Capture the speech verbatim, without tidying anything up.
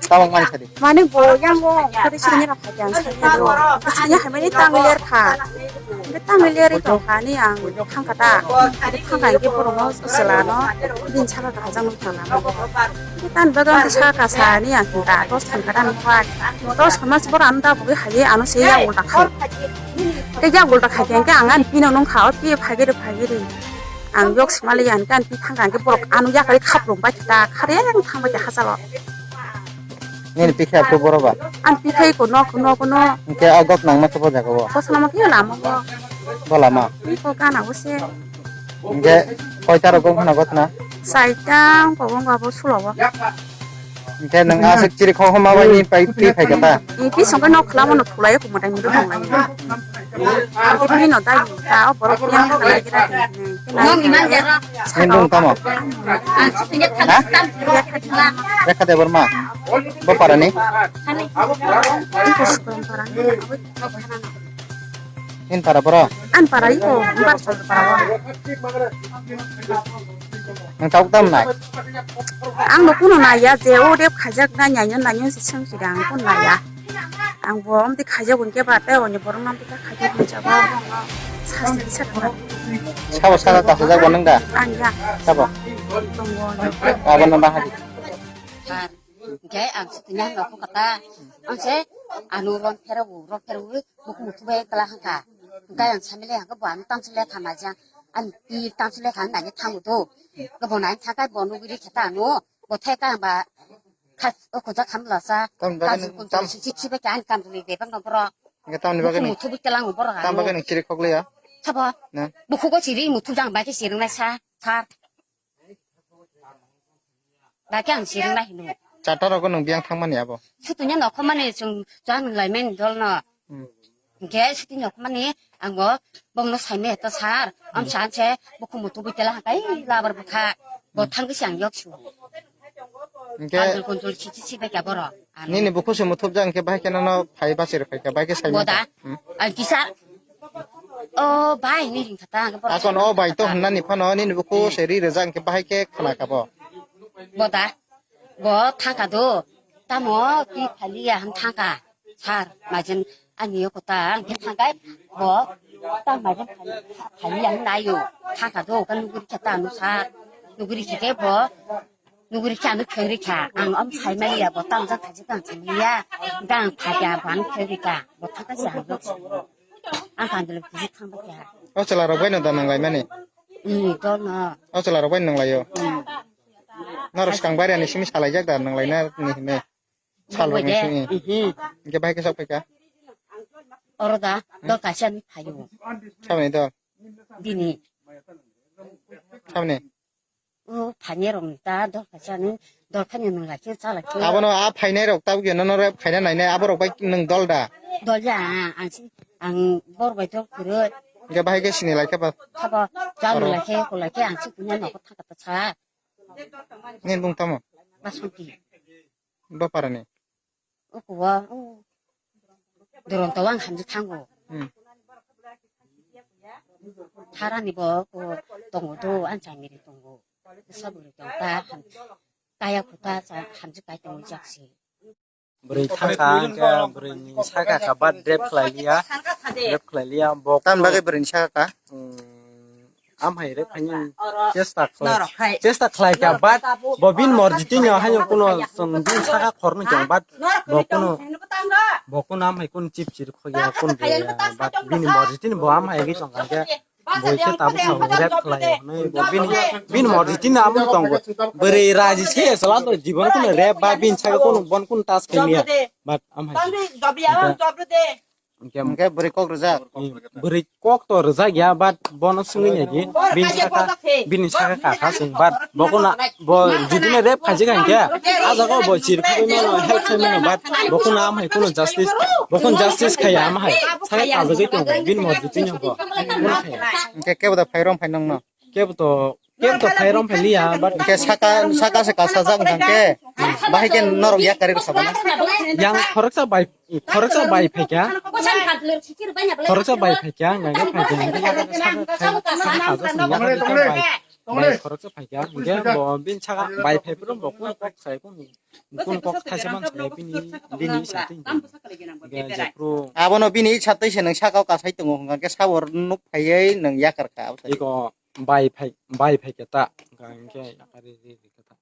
Tabok mani sadi. Mane bo yang bo, kore sini rok kha yang sadi bo. Sini hai mani tangwi ler kha. Be tangwi ler ri tong kha ni ang thang kha ta. Thang kha ke borok no sela no. Din saka kha jang thang na. Tan bagan ta saka sa ni ang ta. Dos thang kha ta ni kwa. Dos kha mas bor am ta bo hai ano se ya ulta kha. Ke ya ulta kha ke ang an pino nong kha. Pi phai ge phai ge. Ang yok smali ang kan pi thang kha ke borok ano ya kha khap rong ba ta. Khare ang thang ba ha salo. Nini pikhe abdo boro ba? Ang pikhai ko no, ko no, ko no. Hingke a gok nangma khe bo jaga bo? Ko salama khe lama bo. Bo lama? Ko gana bo se. Hingke koita rok gok hana gotna? Saita ko gok abo sulo bo. Hingke nang asik chiri kho homa bai ni pai pi khai kata? Ni pi songke nok khlamo no thulai ko matai ni do thang lai. Ipini no dai ta o borok yang khalai kira kini. Nini bung tamo? Ha? Rekha Debbarma. Bo para ni? Ini para boro? An para iko, bar sal para bo. Nang tabuk tam nai? Ang no kuno nai ya je o rep khajak na nyanyo nyanyo se seng sidang kun nai ya. Ang bo amtwi khaijak hwnkhe ba tei oni borok no amtwi kha khaijak hwnjago. Sasti kisa thora. Sabo saka kasajak bo nung da? Ang ya. Sabo? Tongo. Abo no bahadi. Ar hwnkhe ang sitini ang nokho kata. Ang se anu ron phero ron phero buku mutu bai kala hangka. Hwnkhe ang samile hangka bo ano tamsile kha maja. Ang pi tamsile kha nani thangu do. Kebo nai thakai bo nuguri kheta ano. Bo theka ba. Kha, o kujak khamla sa. Tamni bagwi Kam nung, kun tam- kun si, si, si, bai ka, ani kam ni bebak no borok. Hingke tamni bagwi Muthung nung, muthung bui kelang borok tam ano. Bagwi nung chiri khok liya? Sabo. Na? Bukhugo chiri muthung jang bai khe chiri nai sa, sar. Bai khe ang chiri nai hino. Chata rogo nung biyang thangmani abo? Sutunya nokho mani chwng chwng lai mani dol no. Hmm. Hingke sitini nokmani ang bo bongno saimai to sar. Am Hmm. Sa se bukhumu tubui tela hakai labar bukha. Bo Hmm. Thangwi se ang yok su. Hingke Kanjul kunjul chichi si bai ka boro. Ano. Nini bukhu se muthubjak hingke bahai khe nono phai bachir phai kha, bahai khe saimai Boda. Kha. Hmm. Ang kisa. O bai ni ring khata ang boro. Akon o bai to hwnna ni phano nini bukhu Hmm. Se ri rwjak hingke bahai khe khna kha bo. Boda. Bo thangka do, tamo ki phaliya han thangka, sar, majen ani yoko ta, ang khe thangkai, bo, ta majen phali, phaliya han nayo, thangka do, kan nuguri khe ta ano sar, nuguri khe khe bo, nuguri khe ano kheri kha, ang om sai maliya, bo tam jang khaji kan sai maliya, dang phaliya, bo ano kheri kha, bo thangka si ang yok, ang kan dulu kisi thangka kha. O chwla rok bai no da nang lai mani? Hmm, to no. O chwla rok bai nang lai yo? Hmm. Norok swkang bairiya ni simi salaijak da, nang laina ni hinwi? Sal rok ni simi. Mhm. Hingke bahai khe sok phaikha? Oro da, dol kaisa ni phaio. Saboni dol? Bini. Saboni? O phainai rok ni ta dol kaisa ni, dol khaino nang lai khe, cha lai khe. Abono a phainai rok tabuk ya, nono rep khaina nainai, aborok bai nwng dol da? Dol ya, ang si, ang bor bai dol kwrwi. Hingke bahai khe sini lai khe ba? Sabo, cha nang lai khe, ko lai khe, ang si kunya nogo thangka ta cha. Nini bung tamo? Basanti. Bo para ni? Ukuwa, u. Duronto ang hamji thango. Hmm. Tharani bo ko tongo do, ang chamiri tongo. Saburi tong ta ham-, kaya kuta cha hamji kai tongo jaksi. Bwrwi thangkha, hwnkhe bwrwini saka kha bat rep khlai liya, rep khlai liya, bo Tamni bagwi bwrwini saka kha? Amhai rep khaini chesta khlai, chesta khlai kha, but bo bini morjitino haino kuno chwng bini saka khorno chwng, but bo kuno, bo kuno amhai kuno chip chir khogya, kuno bo ya, but bini morjitino bo amhai gwi tongkha, hwnkhe bo khe tabuk samung rep khlai hwnwi bo bini, bini morjitino amo tongo. Bwrwi raji se chwla to jibono kuno rep ba bini saka kuno bon kuno tas khaimya. But amhai. Hwnkhe bwrwi kok rwjak. Bwrwi kok to rwjak ya, but bono swngwi naidi. Bini saka, bini saka kaka swng, but bo kuno, bo jidino rep khaijak hwnkhe, ah jaga bo chir khogwi mano, help khai mano, but bo kuno amhai kuno justice, bo kuno justice khaiya amhai. Saka kajagwi tongo, bini morjitino bo. Kuno khaiya. Hwnkhe kebo da phai rom phai nongno? Kebo to, kebo to phai rom phai liya, but Hwnkhe saka, saka se kasajak hwnkhe, bahai khe norok yak kari rwsa bana? Yang khoroksa bai, khoroksa bai phaikha. Khoroksa bai phaikha, yang khe phaikha, yang khe saka, saka, saka kajak se yak kari bai. Bai khoroksa phaikha, hingke bo bini saka bai phai phuru bo kung kok sai, kung, kung kok thaisa man sai bini, bini satwi hingke jephru. Abono bini satwi se nwng saka o kasai tongo, hingke sabo nuk phaiwi nwng yakar kha. Iko bai phai, bai phaikha ta, hingke yakar ri, ri, ri kha ta.